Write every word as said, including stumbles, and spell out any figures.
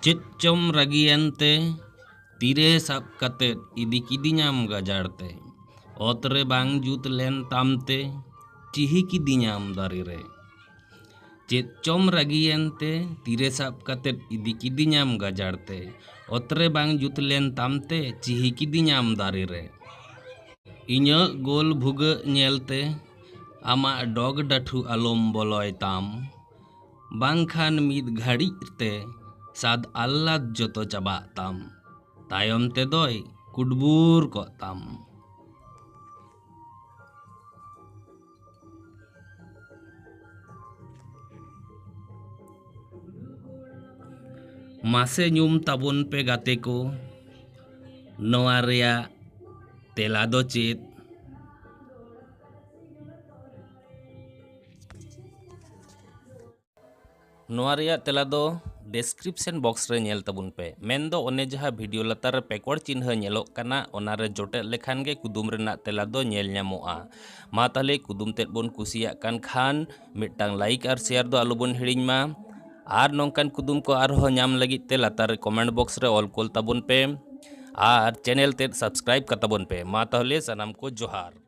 ᱪᱮᱫ ᱪᱚᱢ ᱨᱟᱹᱜᱤᱭᱮᱱ ᱛᱮ, ᱛᱤᱨᱮ ᱥᱟᱵ ᱠᱟᱛᱮᱫ ᱤᱫᱤ ᱠᱤᱫᱤᱧᱟᱢ ᱜᱟᱡᱟᱲ ᱛᱮ᱾ ᱚᱛ ᱨᱮ ᱵᱟᱝ ᱡᱩᱛ ᱞᱮᱱ ᱛᱟᱢ ᱛᱮ, ᱪᱤᱦᱤ ᱠᱤᱫᱤᱧᱟᱢ ᱫᱟᱨᱮ ᱨᱮ᱾ ᱪᱮᱫ ᱪᱚᱢ ᱨᱟᱹᱜᱤᱭᱮᱱ ᱛᱮ, ᱛᱤᱨᱮ ᱥᱟᱵ ᱠᱟᱛᱮᱫ ᱤᱫᱤ ᱠᱤᱫᱤᱧᱟᱢ ᱜᱟᱡᱟᱲ ᱛᱮ᱾ ᱚᱛ ᱨᱮ ᱵᱟᱝ ᱡᱩᱛ ᱞᱮᱱ ᱛᱟᱢ ᱛᱮ, ᱪᱤᱦᱤ ᱠᱤᱫᱤᱧᱟᱢ ᱫᱟᱨᱮ ᱨᱮ᱾ ᱤᱧᱟᱹᱜ ᱜᱳᱞ ᱵᱷᱩᱜᱟᱹᱜ ᱧᱮᱞ ᱛᱮ, ᱟᱢᱟᱜ ᱰᱚᱜᱽ ᱰᱟᱹᱴᱷᱩ ᱟᱞᱚᱢ ᱵᱚᱞᱚᱭ ᱛᱟᱢ᱾ ᱵᱟᱝᱠᱷᱟᱱ ᱢᱤᱫ ᱜᱷᱟᱹᱲᱤᱡ ᱛᱮ ᱥᱟᱫ ᱟᱦᱞᱟᱫ ᱡᱚᱛᱚ ᱪᱟᱵᱟᱜ ᱛᱟᱢ᱾ ᱛᱟᱭᱚᱢ ᱛᱮᱫᱚᱭ ᱠᱩᱰᱵᱩᱨ ᱠᱚᱜ ᱛᱟᱢ᱾ ᱢᱟᱥᱮ ᱧᱩᱢ ᱛᱟᱵᱚᱱ ᱯᱮ ᱜᱟᱛᱮ ᱠᱚ, ᱱᱚᱣᱟ ᱨᱮᱭᱟᱜ ᱛᱮᱞᱟ ᱫᱚ ᱪᱮᱫ? ᱱᱚᱣᱟ ᱨᱮᱭᱟᱜ ᱛᱮᱞᱟ ᱫᱚ description box ᱨᱮ ᱧᱮᱞ ᱛᱟᱵᱚᱱ ᱯᱮ᱾ ᱢᱮᱱᱫᱚ ᱚᱱᱮ ᱡᱟᱦᱟᱸ video ᱞᱟᱛᱟᱨ ᱨᱮ ᱯᱮᱠᱚᱲ ᱪᱤᱱᱦᱟᱹ ᱧᱮᱞᱚᱜ ᱠᱟᱱᱟ, ᱚᱱᱟ ᱨᱮ ᱡᱚᱴᱮᱫ ᱞᱮᱠᱷᱟᱱ ᱜᱮ ᱠᱩᱫᱩᱢ ᱨᱮᱱᱟᱜ ᱛᱮᱞᱟ ᱫᱚ ᱧᱮᱞ ᱧᱟᱢᱚᱜᱼᱟ᱾ ᱢᱟ ᱛᱟᱦᱞᱮ ᱠᱩᱫᱩᱢ ᱛᱮᱫ ᱵᱚᱱ ᱠᱩᱥᱤᱭᱟᱜ ᱠᱟᱱ ᱠᱷᱟᱱ ᱢᱤᱫᱴᱟᱝ like ᱟᱨ share ᱫᱚ ᱟᱞᱚᱵᱚᱱ ᱦᱤᱲᱤᱧ ᱢᱟ᱾ ᱟᱨ ᱱᱚᱝᱠᱟᱱ ᱠᱩᱫᱩᱢ ᱠᱚ ᱟᱨᱦᱚᱸ ᱧᱟᱢ ᱞᱟᱹᱜᱤᱫ ᱛᱮ ᱞᱟᱛᱟᱨ ᱨᱮ comment box ᱨᱮ ᱚᱞ ᱠᱚᱞ ᱛᱟᱵᱚᱱ ᱯᱮ ᱟᱨ channel ᱛᱮᱫ subscribe ᱠᱟᱛᱟᱵᱚᱱ ᱯᱮ᱾ ᱢᱟ ᱛᱟᱦᱞᱮ ᱥᱟᱱᱟᱢ ᱠᱚ ᱡᱚᱦᱟᱨ᱾